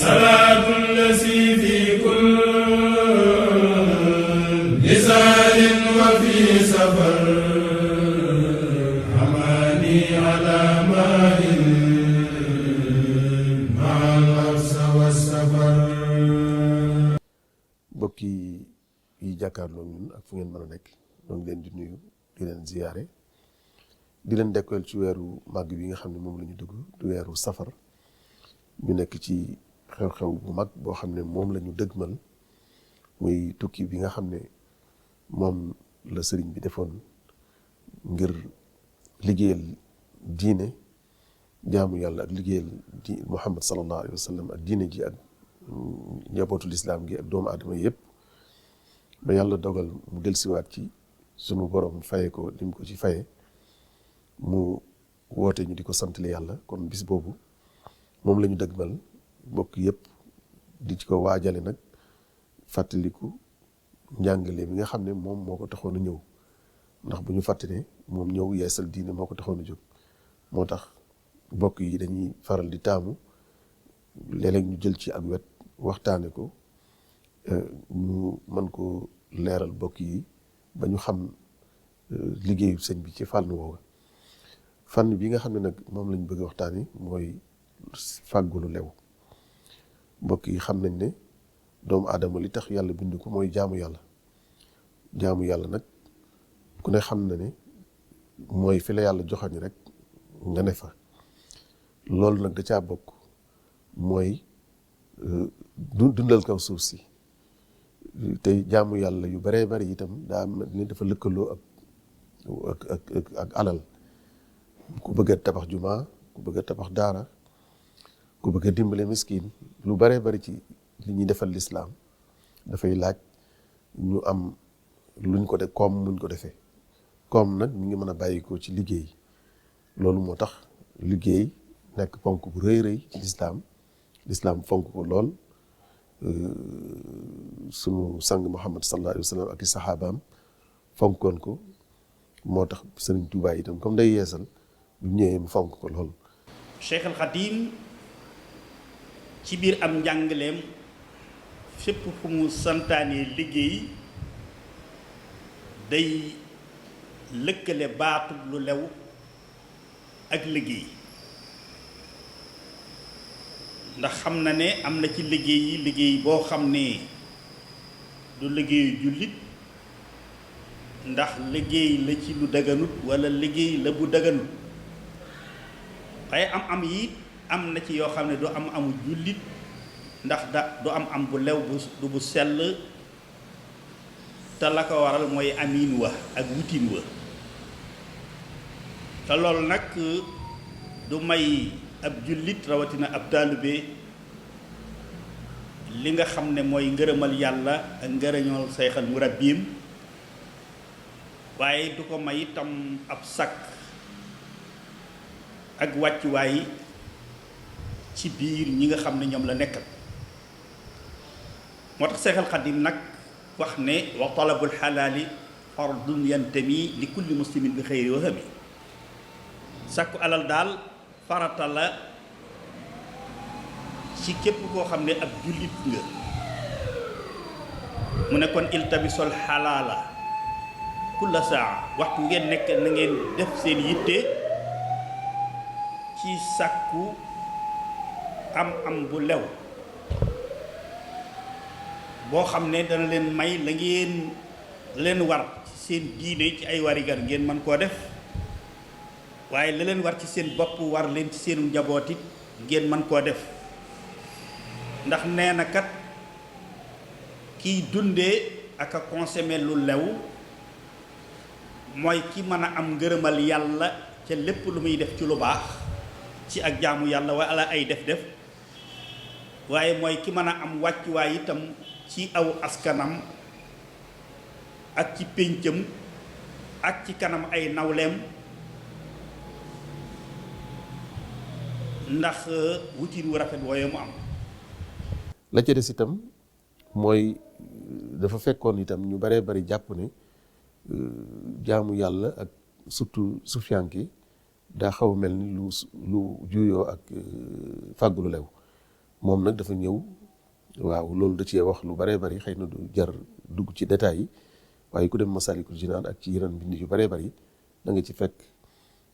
salaatu llazi fi kulli lisaanin wa fi safar amaani ala maahin ma'al absa wa safar. mbokk yi jàkkaarloo ñun ak fu ngeen mën a nekk ñoo ngi leen di nuyu di leen ziyaare di leen dekkal ci weeru màgg bi nga xam ne moom la ñu dugg du weeru safar ñu nekk ci xew-xew bu mag boo xam ne moom la ñu dëgmal muy tukki bi nga xam ne moom la sëriñ bi defoon ngir liggéeyal diine jaamu yàlla ak liggéeyal di Muhammad sallallahu alayhi wa sallam ak diine ji ak njabootu lislaam gi ak doomu aadama yëpp ba yàlla dogal mu dellusiwaat ci sunu borom faye ko lim ko ci faye mu woote ñu di ko santale yàlla kon bis boobu moom la ñu dëgmal bokk yëpp di ci ko waajale nag fàttaliku njàngale bi nga xam ne moom moo ko taxoon a ñëw ndax bu ñu fàttalee moom ñëw yeesal diine moo ko taxoon a jóg moo tax bokk yi dañuy faral di taamu léeg-léeg ñu jël ci ak wet waxtaane ko ñu mën ko leeral bokk yi ba ñu xam liggéeyu sëñ bi ci fànn woowu fànn bi nga xam ne nag moom lañ bëgg waxtaani mooy fàggulu lew mbokk yi xam nañ ne doomu aadama li tax yàlla bind ko mooy jaamu yàlla nag ku ne xam na ne mooy fi la yàlla joxañ rek nga ne fa loolu nag da caa bokk mooy dundal kaw suuf si tey jaamu yàlla yu baree bari itam daa mel ni dafa lëkkaloo ak alal ku bëgg a tabax jumaa ku bëgg a tabax daara ku bëgg a dimbale miskin lu baree bari ci li ñuy defal lislaam dafay laaj ñu am luñ ko def koom muñ ko defee koom nag mi ngi mën a bàyyikoo ci liggéey loolu moo tax liggéey nekk ponk bu rëy rëy ci lislaam fonk ko lool sunu sang Muhammad sallallahu alayhi wa sallam ak i saxaabaam fonkoon ko moo tax Sëriñ Tuubaa itam comme day yeesal bu ñëwee mu fonk ko lool. Cheikh al Xadim ci biir am njàngaleem fépp fu mu santaane liggéey day lëkkale baatu lu lew ak liggéey ndax xam na ne am na ci liggéey boo xam ne du liggéeyu jullit ndax liggéey la ci lu daganut walla liggéey la bu daganut waaye am yi am na ci yoo xam ne du amu jullit ndax du am bu lew du bu sell te la ko waral mooy amiin wa ak wutin wa te loolu nag du may ab jullit rawatina ab taalibe li nga xam ne mooy ngërëmal yàlla ak ngërëñool sayxal murabbiim waaye du ko may itam ab sakk ak wàccuwaay ci biir ñi nga xam ne ñoom la nekkal moo tax sayxal xadim nag wax ne wa talabul xalaali fardun yantami li kulli muslimin bi xëyri wahami sàkku alal daal farata la ci képp koo xam ne ab jullit nga mu ne kon iltabisol xalaala kulla saa waxtu ngeen nekk na ngeen def seen yitte ci sàkku am bu lew boo xam ne dana leen may la ngeen leen war ci seen diine ci ay warigar ngeen mën koo def waaye la leen war ci seen bopp war leen ci seenu njaboot it ngeen mën koo def ndax nee na kat kiy dundee ak a consommer lu lew mooy ki mën a am ngërëmal yàlla ca lépp lu muy def ci lu baax ci ak jaamu yàlla wala ay def-def waaye mooy ki mën a am wàccuwaay itam ci aw askanam ak ci péncam ak ci kanam ay nawleem ndax wutin wu rafet wooye mu am la ca des itam mooy dafa fekkoon itam ñu baree bari jàpp ne jaamu yàlla ak surtout sufiyanke daa xaw a mel ni lu juyoo ak fàggulu lew moom nag dafa ñëw waaw loolu da cee wax lu baree bari xëy na du jar dugg ci détails yi waaye ku dem Masaalikul Jinaan ak ci yeneen bind yu baree bari da nga ci fekk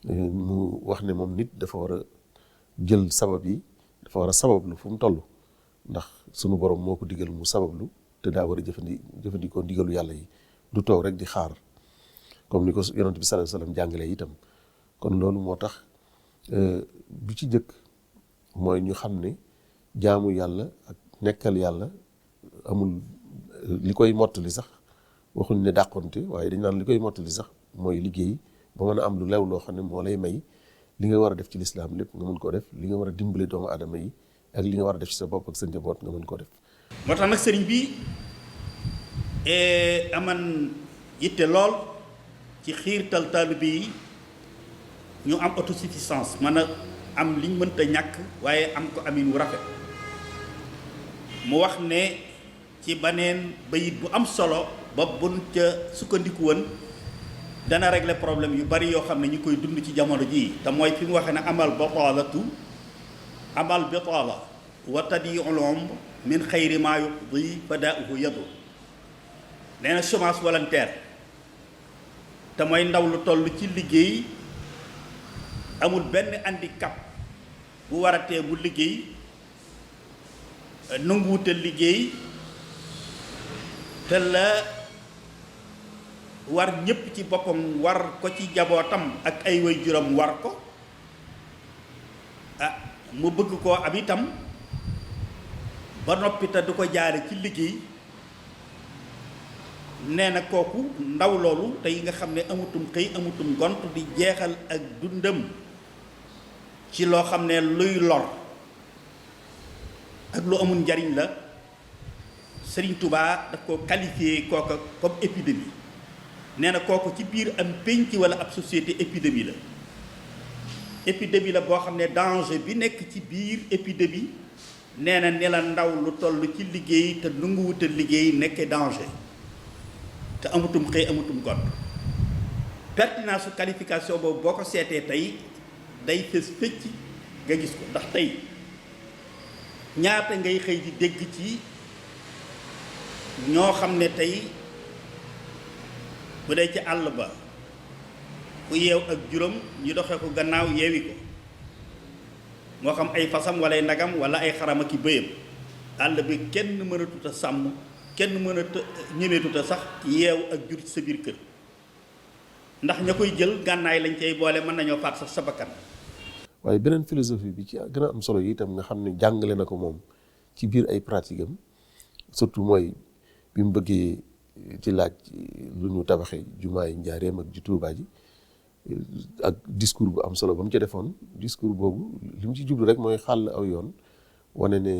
mu wax ne moom nit dafa war a jël sabab yi dafa war a sabablu fu mu toll ndax sunu borom moo ko digal mu sabablu te daa war a jëfandikoo ndigalu yàlla yi du toog rek di xaar comme ni ko yonent bi sallallahu alayhi wasallam jàngalee itam kon loolu moo tax bi ci jëkk mooy ñu xam ne jaamu yàlla ak nekkal yàlla amul li koy mottali sax waxuñ ne dàqonte waaye dañ naan li koy mottali sax mooy liggéey ba mën a am lu lew loo xam ne moo lay may li nga war a def ci lislaam lépp nga mën koo def li nga war a dimbale doomu aadama yi ak li nga war a def ci sa bopp ak sa njaboot nga mën koo def. moo tax nag sëriñ bi aman yitte lool ci xiirtal taalibe yi ñu am autosuffisance mën a am liñ mënta ñàkk waaye am ko amin wu rafet mu wax ne ci baneen bayit bu am solo ba buñ ca sukkandiku woon dana régler problème yu bari yoo xam ne ñu koy dund ci jamono jii te mooy fi mu waxee ne amal bitaala wa tadiul umr min xayri maa yuqdi fadaauhu yadu nee na chômage volontaire te mooy ndaw lu toll ci liggéey amul benn handicap bu war a tee bu liggéey nanguwutal liggéey te la war ñépp ci boppam war ko ci jabootam ak ay waajuram war ko mu bëgg koo am itam ba noppi te du ko jaare ci liggéey nee na kooku ndaw loolu tey nga xam ne amutum xëy amutum gont di jeexal ak dundam ci loo xam ne luy lor ak lu amul njariñ la Sëriñ Tubaa daf ko qualifié kooka comme épidémie nee na kooku ci biir am pénc wala ab société épidémie la boo xam ne danger bi nekk ci biir épidémie nee na ne la ndaw lu toll ci liggéey te nanguwuta liggéey nekke danger te amutum xëy amutum gont pertinence su qualification boobu boo ko seetee tey day fës fëcc nga gis ko ndax tey ñaata ngay xëy di dégg ci ñoo xam ne tey bu dee ci àll ba ku yeew ak juróom ñu doxee ko gannaaw yeewi ko moo xam ay fasam wala ay nagam wala ay xaram ak i bëyam àll bi kenn mënatut a sàmm kenn mënat ñemeetut a sax yeew ak jur ci sa biir kër ndax ña koy jël gànnaay lañ cay boole mën nañoo faat sax sa bakkan. waaye beneen philosophie bi ci gën a am solo yi itam nga xam ne jàngale na ko moom ci biir ay pratique am surtout mooy bi mu bëggee ci laaj lu ñu tabaxee jumaa yi Njaaréem ak ju Tuubaa ji ak discours bu am solo ba mu ca defoon discours boobu li mu ci jublu rek mooy xàll aw yoon wane ne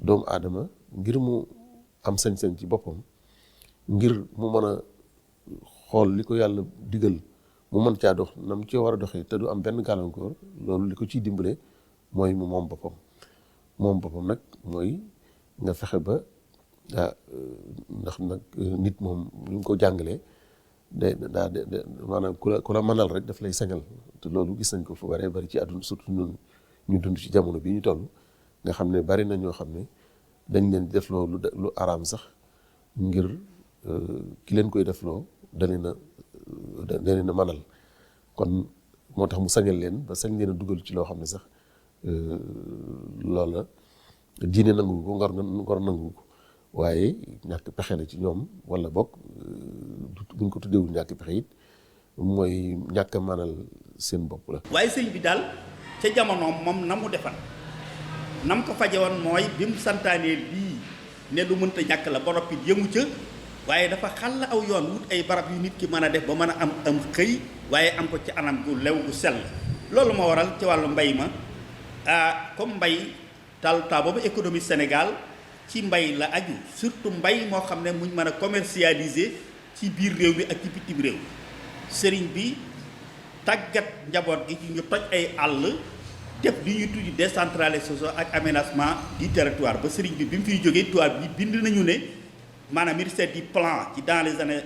doomu aadama ngir mu am sañ-sañ ci boppam ngir mu mën a xool li ko yàlla digal mu mën caa dox na mu ci war a doxee te du am benn gàllankoor loolu li ko ciy dimbale mooy mu moom boppam nag mooy nga fexe ba ndax nag nit moom ñu ngi ko jàngalee maanaam ku la mënal rek daf lay sañal te loolu gis nañ ko fu bëree bëri ci àdduna surtout ñun ñu dund ci jamono bi ñu toll nga xam ne bari na ñoo xam ne dañ leen def loo lu araam sax ngir ki leen koy def loo da leen a mënal kon moo tax mu sañal leen ba sañ leen a dugal ci loo xam ne sax loola diine nangu ko ngor nangu ko waaye ñàkk pexe la ci ñoom wala bokk buñ ko tuddewul ñàkk pexe it mooy ñàkk a mënal seen bopp la. waaye sëñ bi daal ca jamonoom moom na mu defan nam ko faje woon mooy bi mu santaanee lii ne lu mënta ñàkk la ba noppi yëmu ca waaye dafa xàll aw yoon wut ay barab yu nit ki mën a def ba mën a am xëy waaye am ko ci anam gu lew gu sell loolu moo waral ci wàllu mbay ma comme mbay taa boobu économie Sénégal ci mbay la aju surtout mbay moo xam ne muñ mën a commercialiser ci biir réew mi ak ci bitim réew sëriñ bi tàggat njaboot gi ci ñu toj ay àll def li ñuy tuddi décentralisation ak aménagement du territoire ba sëriñ bi mu fiy jógee tubaab bi bind nañu ne maanaam ministère du plan ci dans les années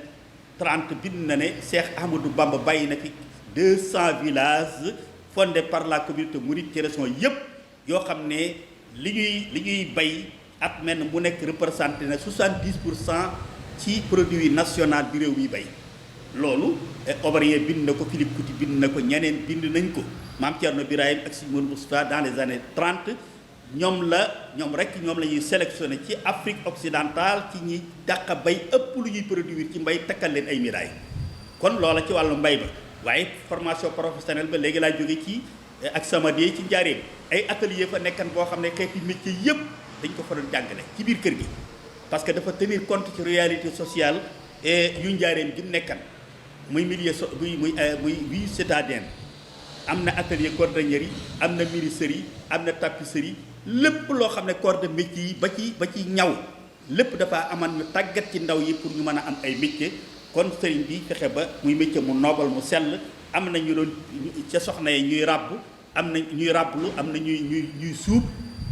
30 bind na ne Cheikh Ahmadou Bamba bàyyi na fi 200 villages fondés par la communauté mouride ci région yépp yoo xam ne li ñuy bay at mel mu nekk représenté na 70% ci produit national bi réew mi bay loolu Obrien bind na ko Philippe Couti bind na ko ñeneen bind nañ ko Mame Thierno Birahim ak Serigne Modou Moustapha dans les années 30 ñoom la ñuy sélectionné ci Afrique occidentale ci ñi dàq bay ëpp lu ñuy produire ci mbay takkal leen ay médailles kon loola ci wàllu mbay ba waaye formation professionnelle ba léegi laa jóge ci ak Samadie ci Njaaréem ay atelier fa nekkan boo xam ne xeeti métier yëpp dañ ko fa doon jàngale ci biir kër gi parce que dafa tenir compte ci réalité sociale yu Njaaréem gi nekkan muy milieu muy vie citadine am na atelier cordonnier am na menuiserie am na tapisserie lépp loo xam ne corps de métier yi ba ci ñaw lépp dafa aman ñu tàggat ci ndaw yi pour ñu mën a am ay métier kon sëriñ bi fexe ba muy métier mu noble mu sell am na ñu doon ca soxna yi ñuy ràbb am na ñuy ràbblu am na ñuy suub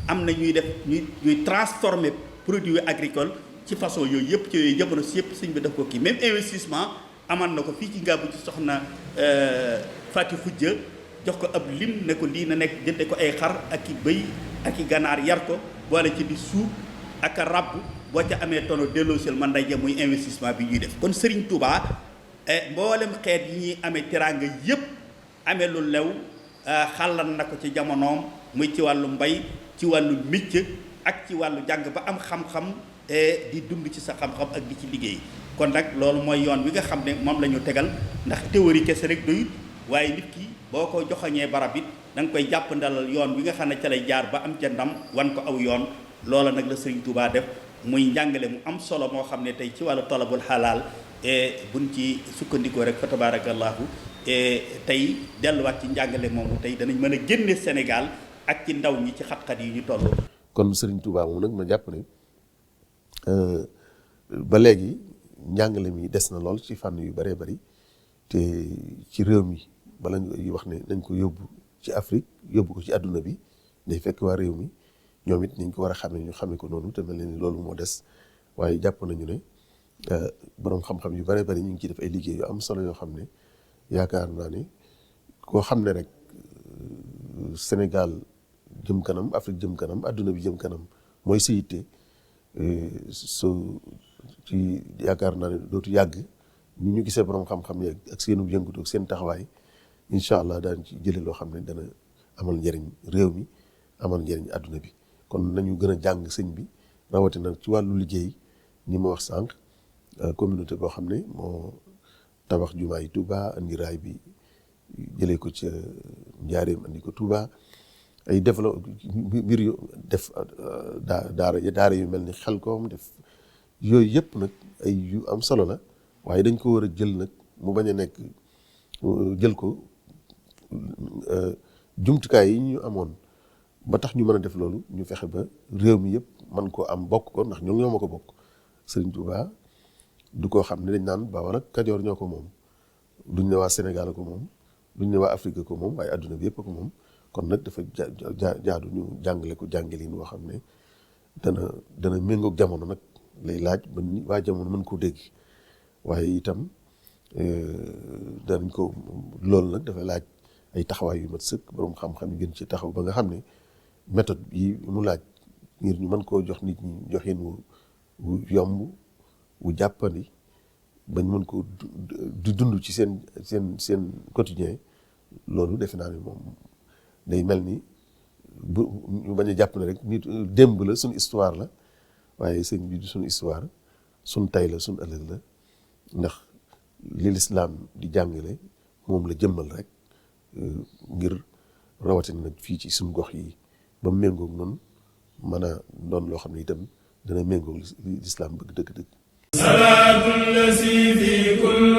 am na ñuy def ñuy transformer produit agricole ci façon yooyu yëpp ci yooyu jamono si yëpp sëñ bi def ko kii même investissement aman na ko fii ci Ngabou ci soxna Fatou Foudia jox ko ab lim ne ko lii na nekk jënde ko ay xar ak i bëy ak i ganaar yar ko boole ci di suub ak a ràbb boo ca amee tono delloosel man day jëm muy investissement bi ñuy def kon Serigne Touba mboolem xeet yi ñuy amee teraanga yëpp amee lu lew xàllan na ko ci jamonoom muy ci wàllu mbay ci wàllu métier ak ci wàllu jàng ba am xam-xam di dund ci sa xam-xam ak di ci liggéey kon nag loolu mooy yoon wi nga xam ne moom la ñu tegal ndax théorie kese rek doyut waaye nit ki boo ko joxañee barab it da nga koy jàpp ndalal yoon wi nga xam ne ca lay jaar ba am ca ndam wan ko aw yoon loola nag la Serigne Touba def muy njàngale mu am solo moo xam ne tey ci wàllu talabul xalaal buñ ci sukkandikoo rek fa tabarakallahu tey delluwaat ci njàngale moomu tey danañ mën a génne Sénégal ak ci ndaw ñi ci xat-xat yi ñu toll. kon Serigne Touba moom nag ma jàpp ne ba léegi njàngale mi des na lool ci fànn yu bëree bëri te ci réew mi bala ñu wax ne nañ ko yóbbu ci Afrique yóbbu ko ci àdduna bi day fekk waa réew mi ñoom it niñ ko war a xamee ñu xamee ko noonu te mel ni loolu moo des waaye jàpp nañu ne boroom xam-xam yu bëree bëri ñu ngi ciy def ay liggéey yu am solo yoo xam ne yaakaar naa ne koo xam ne rek Sénégal jëm kanam Afrique jëm kanam àdduna bi jëm kanam mooy sa yitte soo ci yaakaar naa ne dootu yàgg ni ñu gisee borom xam-xam yeeg ak seenu yëngatu ak seen taxawaay incha allah daan ci jëlee loo xam ne dana amal njëriñ réew mi amal njëriñ àdduna bi kon nañu gën a jàng sëñ bi rawatina ci wàllu liggéey ñi ma wax sànq communauté boo xam ne moo tabax jumaa yi Touba andi raay bi jëlee ko ca Njaaréem andi ko Touba ay développe mbir yu def daara yu mel ni Xelkom def yooyu yëpp nag ay yu am solo la waaye dañ ko war a jël nag mu bañ a nekk jël ko jumtukaay yi ñu amoon ba tax ñu mën a def loolu ñu fexe ba réew mi yëpp man koo am bokk ko ndax ñoo ma ko bokk Serigne Touba du koo xam ne dañ naan Bawol ak Kajoor ñoo ko moom duñ ne waa Sénégal ko moom duñ ne waa Afrique ko moom waaye adduna bi yëpp ko moom kon nag dafa jaadu ñu jàngale ko jàngalin woo xam ne dana méngoog jamono nag lay laaj ba waa jamono mën koo dégg waaye itam danañ ko loolu nag dafay laaj ay taxawaay yu mat sëkk borom xam-xam yi gën ci taxaw ba nga xam ne méthode yi mu laaj ngir ñu mën koo jox nit ñi joxin wu yomb wu jàppandi bañ mën ko di dund ci seen quotidien loolu defe naa ne moom day mel ni bu ñu bañ a jàpp ne rek nit démb la suñu histoire la waaye sëñ bi du suñu histoire suñ tay la suñ ëllëg la ndax li lislaam di jàngale moom la jëmmal rek ngir rawatina nag fii ci suñ gox yi ba mu méngoog noonu mën a doon loo xam ne itam dana méngoog lislaam bëgg dëgg-dëgg. salaatu lasi fi kulli